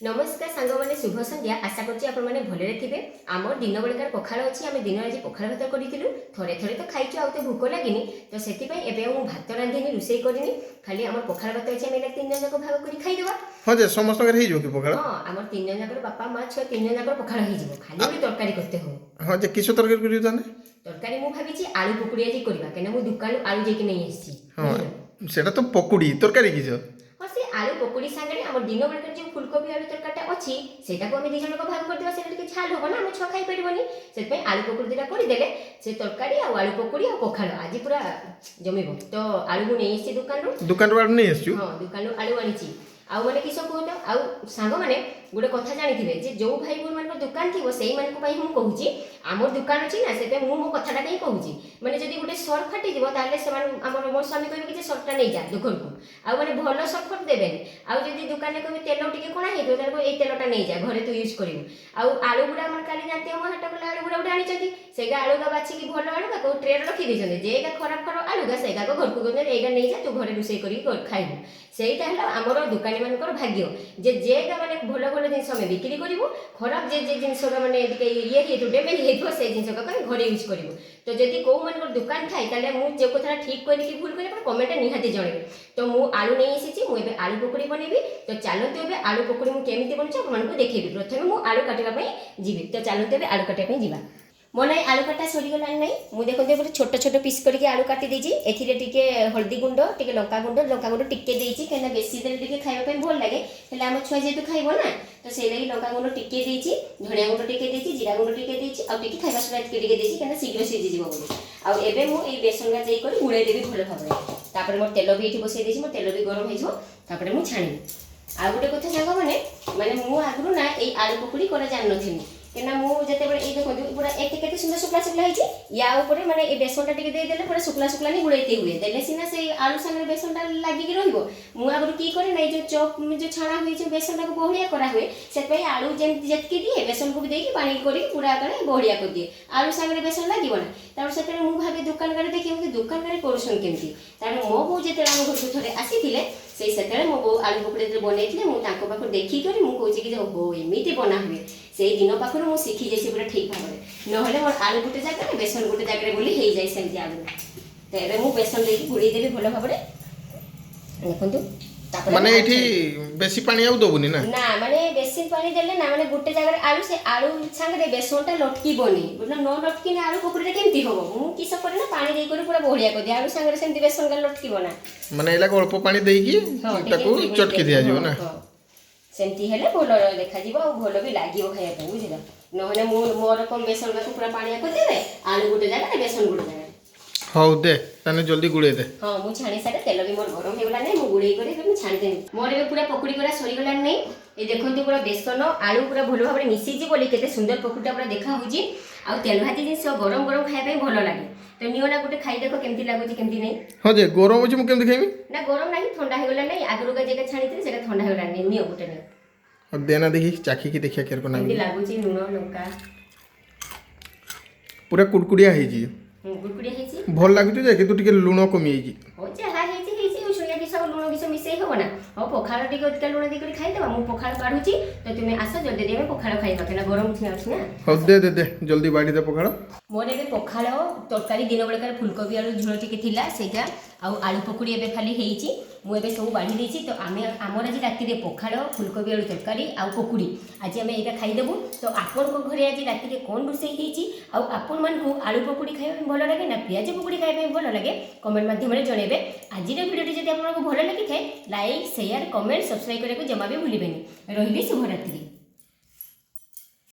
ନମସ୍କାର ସାଙ୍ଗମାନେ, ଶୁଭ ସନ୍ଧ୍ୟା। ଆଶା କରୁଛି ଆପଣମାନେ ଭଲରେ ଥିବେ। ଆମର ଦିନ ବେଳକାର ପଖାଳ ଅଛି। ଆମେ ଦିନରେ ଆଜି ପଖାଳ ଭାତ କରିଥିଲୁ। ଥରେ ଥରେ ତ ଖାଇଛୁ, ଆଉ ତ ଭୋକ ଲାଗିନି। ତ ସେଥିପାଇଁ ଏବେ ଆଉ ମୁଁ ଭାତ ରାନ୍ଧିନି, ରୋଷେଇ କରିନି। ଖାଲି ଆମର ପଖାଳ ଭାତ ଅଛି, ଆମେ ଏଇନା 3 ଜଣ ଯାକ ଭାଗ କରି ଖାଇଦେବା। ହଁ ଯେ, ସମସ୍ତଙ୍କର ହେଇଯିବ କି ପଖାଳ? ହଁ, ଆମର 3 ଜଣ ଯାକର, ବାପା, ମା, ଛୁଆ, 3 ଜଣ ଯାକର ପଖାଳ ହେଇଯିବ। ଖାଲି ଗୋଟେ ତରକାରୀ କରତେ ହବ। ହଁ ଯେ, କିସ ତରକାରୀ କରିବୁ ତାହେଲେ? ତରକାରୀ ମୁଁ ଭାବିଛି ଆଳୁ ପକୁଡ଼ି ଆଜି କରିବା, କାହିଁକିନା ମୁଁ ଦୋକାନରୁ ଆଳୁ ଯାଇକି ନେଇ ଆସିଛି। ବୁଝିଲ? ସେଟା ତ ପକୁଡ଼ି, ତରକାରୀ କିସ? ହଁ, ସେ ଆଳୁ ପକୁଡ଼ି ସାଙ୍ଗରେ ଆମର ଦିନ ବେଳକରେ ଯେଉଁ ଫୁଲକୋବି ଆଳୁ ତରକାରୀଟା ଅଛି, ସେଇଟାକୁ ଆମେ 2 ଜଣଙ୍କ ଭାଗ କରିଦେବା। ସେଇଟା ଟିକେ ଝାଲ ହବ ନା, ଆମ ଛୁଆ ଖାଇପାରିବନି। ସେଥିପାଇଁ ଆଳୁ ପକୁଡ଼ି 2ଟା କରିଦେଲେ ସେ ତରକାରୀ ଆଉ ଆଳୁ ପକୁଡ଼ି ଆଉ ପଖାଳ ଆଜି ପୁରା ଜମିବ। ତ ଆଳୁ ମୁଁ ନେଇ ଆସିଛି ଦୋକାନରୁ। ଦୋକାନରୁ ଆଳୁ ନେଇ ଆସିଛୁ? ହଁ, ଦୋକାନରୁ ଆଳୁ ଆଣିଛି। ଆଉ ମାନେ କିସ କୁହନ୍ତ, ଆଉ ସାଙ୍ଗମାନେ, ଗୋଟେ କଥା ଜାଣିଥିବେ ଯେ ଯୋଉ ଭାଇ ଭଉଣୀମାନଙ୍କର ଦୋକାନ ଥିବ, ସେଇମାନଙ୍କ ପାଇଁ ମୁଁ କହୁଛି। ଆମର ଦୋକାନ ଅଛି ନା, ସେଥିପାଇଁ ମୁଁ ମୋ କଥାଟା କାହିଁ କହୁଛି। ମାନେ ଯଦି ଗୋଟେ ସର୍ଫ ଫାଟିଯିବ, ତାହେଲେ ସେମାନେ ଆମର ମୋ ସ୍ୱାମୀ କହିବେ କି ଯେ ସର୍ଫଟା ନେଇଯା ଦୋକାନକୁ, ଆଉ ମାନେ ଭଲ ସର୍ଫ ଫର୍ଫ ଦେବେନି। ଆଉ ଯଦି ଦୋକାନରେ କହିବେ ତେଲ ଟିକେ କଣା ହେଇଥିବ, ତାହେଲେ କହିବେ ଏଇ ତେଲଟା ନେଇଯା, ଘରେ ତୁ ୟୁଜ୍ କରିବୁ। ଆଉ ଆଳୁ ଗୁଡ଼ା ଆମର କାଲି ଜାଣିଥିବ ଆମ ହାଟ ଗଲେ ଆଳୁ ଗୁଡ଼ା ଗୋଟେ ଆଣିଛନ୍ତି। ସେଇଟା ଆଳୁଗା ବାଛିକି ଭଲ ଆଳୁଗା କୋଉ ଟ୍ରେରେ ରଖିଦେଇଛନ୍ତି। ଯେଇଟା ଖରାପ ଖରାପ ଆଳୁଗା, ସେଇଗାକ ଘରକୁ କହୁଛନ୍ତି, ଏଇଟା ନେଇଯା, ତୁ ଘରେ ରୋଷେଇ କରିକି ଖାଇବୁ। ସେଇଟା ହେଲା ଆମର ଦୋକାନୀମାନଙ୍କର ଭାଗ୍ୟ ଯେ ଯେଗା ମାନେ ଭଲ ଭଲ ଜିନିଷ ଆମେ ବିକ୍ରି କରିବୁ, ଖରାପ ଯେ ଯେ ଜିନିଷଟା ମାନେ ଟିକେ ଇଏ ହେଇଥିବ, ଡ୍ୟାମେଜ୍ ହେଇଥିବ, ସେଇ ଜିନିଷଟାକୁ ଆମେ ଘରେ ୟୁଜ୍ କରିବୁ। ତ ଯଦି କୋଉମାନଙ୍କର ଦୋକାନ ଥାଏ, ତାହେଲେ ମୁଁ ଯେଉଁ କଥାଟା ଠିକ୍ କହିଲି କି ଭୁଲ କହିଲି, ଆପଣ କମେଣ୍ଟରେ ନିହାତି ଜଣେଇବେ। ତ ମୁଁ ଆଳୁ ନେଇ ଆସିଛି, ମୁଁ ଏବେ ଆଳୁ ପକୁଡ଼ି ବନେଇବି। ତ ଚାଲନ୍ତୁ, ଏବେ ଆଳୁ ପକୁଡ଼ି ମୁଁ କେମିତି ବନଉଛି ଆପଣମାନଙ୍କୁ ଦେଖେଇବି। ପ୍ରଥମେ ମୁଁ ଆଳୁ କାଟିବା ପାଇଁ ଯିବି। ତ ଚାଲନ୍ତୁ, ଏବେ ଆଳୁ କାଟିବା ପାଇଁ ଯିବା। ମୋ ନାଇଁ ଆଳୁ କଟା ସରିଗଲାଣି ନାଇଁ। ମୁଁ ଦେଖନ୍ତୁ, ଗୋଟେ ଛୋଟ ଛୋଟ ପିସ୍ କରିକି ଆଳୁ କାଟି ଦେଇଛି। ଏଥିରେ ଟିକେ ହଳଦୀ ଗୁଣ୍ଡ, ଟିକେ ଲଙ୍କା ଗୁଣ୍ଡ, ଲଙ୍କା ଗୁଣ୍ଡ ଟିକେ ଦେଇଛି, କାହିଁକିନା ବେଶୀ ଦେଲେ ଟିକେ ଖାଇବା ପାଇଁ ଭଲ ଲାଗେ, ହେଲେ ଆମ ଛୁଆ ଯେହେତୁ ଖାଇବ ନା, ତ ସେଇ ଲାଗି ଲଙ୍କା ଗୁଣ୍ଡ ଟିକେ ଦେଇଛି, ଧନିଆ ଗୁଣ୍ଡ ଟିକେ ଦେଇଛି, ଜିରା ଗୁଣ୍ଡ ଟିକେ ଦେଇଛି, ଆଉ ଟିକେ ଖାଇବା ସୋଡ଼ା ଟିକେ ଟିକେ ଦେଇଛି, କାହିଁକିନା ଶୀଘ୍ର ସିଝିଯିବ ବୋଲି। ଆଉ ଏବେ ମୁଁ ଏଇ ବେସନଟା ଦେଇକରି ଗୁଳେଇ ଦେବି ଭଲ ଭାବରେ। ତାପରେ ମୋର ତେଲ ବି ଏଇଠି ବସେଇ ଦେଇଛି, ମୋ ତେଲ ବି ଗରମ ହେଇଯିବ, ତାପରେ ମୁଁ ଛାଣିବି। ଆଉ ଗୋଟେ କଥା ସାଙ୍ଗମାନେ, ମାନେ ମୁଁ ଆଗରୁ ନା ଏଇ ଆଳୁ ପକୁଡ଼ି କରା ଜାଣିନଥିଲି, କାହିଁକିନା ମୁଁ ଯେତେବେଳେ ଏଇ ଦେଖନ୍ତୁ, ପୁରା ଏତେ କେତେ ସୁନ୍ଦର ଶୁଖିଲା ଶୁଖିଲା ହେଇଛି। ୟା ଉପରେ ମାନେ ଏଇ ବେସନଟା ଟିକେ ଦେଇଦେଲେ ପୁରା ଶୁଖିଲା ଶୁଖିଲା ହିଁ ଗୁଳେଇତେ ହୁଏ। ଦେଲେ ସିନା ସେଇ ଆଳୁ ସାଙ୍ଗରେ ବେସନଟା ଲାଗିକି ରହିବ। ମୁଁ ଆଗରୁ କି କରେ ନା, ଏଇ ଯୋଉ ଚପ୍ ଯୋଉ ଛଣା ହୁଏ, ଯୋଉ ବେସନଟାକୁ ବହଳିଆ କରାହୁଏ, ସେଥିପାଇଁ ଆଳୁ ଯେମିତି ଯେତିକି ଦିଏ, ବେସନକୁ ବି ଦେଇକି ପାଣି କରିକି ପୁରା ଆକାରରେ ବହଳିଆ କରିଦିଏ। ଆଳୁ ସାଙ୍ଗରେ ବେସନ ଲାଗିବ ନା। ତାପରେ ସେତେବେଳେ ମୁଁ ଭାବେ, ଦୋକାନକାରେ ଦେଖି ମୁଁ ଦୋକାନକାରେ କରୁଛନ୍ତି କେମିତି? ତାପରେ ମୋ ବୋଉ ଯେତେବେଳେ ଆମ ଘରକୁ ଥରେ ଆସିଥିଲେ, ସେଇ ସେତେବେଳେ ମୋ ବୋଉ ଆଳୁ ପକୁଡ଼ି ଯେତେବେଳେ ବନେଇଥିଲେ, ମୁଁ ତାଙ୍କ ପାଖରୁ ଦେଖିକରି ମୁଁ କହୁଛି କି ଯେ ଓହୋ, ଏମିତି ବନା ହୁଏ। ସେଇ ଦିନ ପାଖରୁ ମୁଁ ଶିଖି ଯାଇଛି ପୁରା ଠିକ୍ ଭାବରେ। ନହେଲେ ମୋର ଆଳୁ ଗୋଟେ ଜାଗାରେ, ବେସନ ଗୋଟେ ଜାଗାରେ ବୋଲି ହେଇଯାଏ ସେମିତି ଆଗରୁ। ତ ଏବେ ମୁଁ ବେସନ ଦେଇକି ଗୁଳେଇ ଦେବି ଭଲ ଭାବରେ, ଦେଖନ୍ତୁ। ତାପରେ ମାନେ ଆମେ ଏଇଠି ବେଶୀ ପାଣି ଆଉ ଦବୁନି ନା? ନା, ମାନେ ବେଶୀ ପାଣି ଦେଲେ ନା ମାନେ ଗୋଟେ ଜାଗାରେ ଆଳୁ, ସେ ଆଳୁ ସାଙ୍ଗରେ ବେସନଟା ଲଟକିବନି, ବୁଝିଲ? ନ ଲଟକିନେ ଆଳୁ ପକୁଡ଼ିଟା କେମିତି ହବ? ମୁଁ କିସ କରେ ନା, ପାଣି ଦେଇକରି ପୁରା ବହଳିଆ କରିଦିଏ। ଆଳୁ ସାଙ୍ଗରେ ସେମିତି ବେସନଟା ଲଟକିବ ନା। ମାନେ ଏଇଲାକ ଅଳ୍ପ ପାଣି ଦେଇକି ହଁ, ଟିକେ ତାକୁ ଗୁଳି ଗୁଳି ଚଟକି ଦେଇକି, ଦିଆଯିବ ହଁ, ନା? ହଁ। ସେମିତି ହେଲେ ଭଲ ଦେଖାଯିବ ଆଉ ଭଲ ବି ଲାଗିବ ଖାଇବା ପାଇଁ, ବୁଝିଲ? ନହେଲେ ମୁଁ ମୋର କଣ ବେସନଟାକୁ ପୁରା ପାଣିଆ କରିଦେବେ, ଆଳୁ ଗୋଟେ ଜାଗାରେ, ବେସନ ଗୋଟେ ଜାଗାରେ। ହଉ ଦେ ତାହେଲେ, ଜଲ୍ଦି ଗୁଳେଇ ଦେ। ହଁ, ମୁଁ ଛାଣି ସାରେ। ତେଲ ବି ମୋର ଗରମ ହେଇଗଲାଣି, ମୁଁ ଗୁଳେଇ କରି ଏବେ ମୁଁ ଛାଣିଦେବି। ମୋର ଏବେ ପୁରା ପକୁଡ଼ି କରା ସରିଗଲାଣି ନାଇଁ। ଏ ଦେଖନ୍ତୁ, ପୁରା ବେସନ ଆଳୁ ପୁରା ଭଲ ଭାବରେ ମିଶିଛି ବୋଲି କେତେ ସୁନ୍ଦର ପକୁଡ଼ିଟା ପୁରା ଦେଖା ହେଉଛି। ଆଉ ତେଲ ଭାଜି ଜିନିଷ ଗରମ ଗରମ ଖାଇବା ପାଇଁ ଭଲ ଲାଗେ। ତ ନିଅ ନା, ଗୋଟେ ଖାଇ ଦେଖ କେମିତି ଲାଗୁଛି, କେମିତି ନାହିଁ। ହଁ ଯେ, ଗରମ ଅଛି, ମୁଁ କେମିତି ଖାଇବି? ନା, ଗରମ ନାହିଁ, ଥଣ୍ଡା ହେଇଗଲାଣି ନାହିଁ। ଆଗରୁ ଯେଟା ଛାଣିଥିଲି, ସେଟା ଥଣ୍ଡା ହେଇଗଲାଣି। ନିଅ, ଗୋଟେ ନିଅ। ହଉ ଦେ ନା, ଦେଖି ଚାଖିକି ଦେଖିବା କେରକ କେମିତି ଲାଗୁଛି। ଲାଗୁଛି ଲୁଣ ଲଙ୍କା। ପୁରା କୁଡ଼କୁଡ଼ିଆ ହେଇଛି। କୁଡ଼କୁଡ଼ିଆ ହେଇଛି। ଭଲ ଲାଗୁଛି ଯେ, କିନ୍ତୁ ଟିକେ ଲୁଣ କମିଯାଇଛି। ହଉ, ଯାହା ହେଇଛି ହେଇଛି। ଉଷୁଣିଆ କିସ ଆଉ ଲୁଣ କିସ ମିଶେଇ ହବ ନା? ହଉ, ପଖାଳ ଟିକେ ଅଧିକା ଲୁଣ ଦେଇକରି ଖାଇଦେବା। ମୁଁ ପଖାଳ କାଢୁଛି, ତ ତୁମେ ଆସ ଜଲ୍ଦି, ଆମେ ପଖାଳ ଖାଇବା, କାହିଁକିନା ଗରମ ଅଛି ନା। ହଉ ଦେ ଦେ ଦେ, ଜଲ୍ଦି ବାଢ଼ି ଦେ ପଖାଳ। ମୋର ଏବେ ପଖାଳ ତରକାରୀ, ଦିନ ବେଳକାର ଫୁଲକୋବି ଆଳୁ ଝୋଳ ଟିକେ ଥିଲା ସେଇଟା, ଆଉ ଆଳୁ ପକୁଡ଼ି ଏବେ ଖାଲି ହେଇଛି। ମୁଁ ଏବେ ସବୁ ବାଢ଼ି ଦେଇଛି। ତ ଆମେ ଆମର ଆଜି ରାତିରେ ପଖାଳ, ଫୁଲକୋବି ଆଳୁ ତରକାରୀ ଆଉ ପକୁଡ଼ି, ଆଜି ଆମେ ଏଇଟା ଖାଇଦେବୁ। ତ ଆପଣଙ୍କ ଘରେ ଆଜି ରାତିରେ କ'ଣ ରୋଷେଇ ହେଇଛି, ଆଉ ଆପଣମାନଙ୍କୁ ଆଳୁ ପକୁଡ଼ି ଖାଇବା ପାଇଁ ଭଲ ଲାଗେ ନା ପିଆଜ ପକୁଡ଼ି ଖାଇବା ପାଇଁ ଭଲ ଲାଗେ, କମେଣ୍ଟ ମାଧ୍ୟମରେ ଜଣାଇବେ। ଆଜିର ଭିଡ଼ିଓଟି ଯଦି ଆପଣଙ୍କୁ ଭଲ ଲାଗିଥାଏ, ଲାଇକ୍, ସେୟାର, କମେଣ୍ଟ, ସବସ୍କ୍ରାଇବ୍ କରିବାକୁ ଜମା ବି ଭୁଲିବେନି। ରହିଲି, ଶୁଭରାତ୍ରି।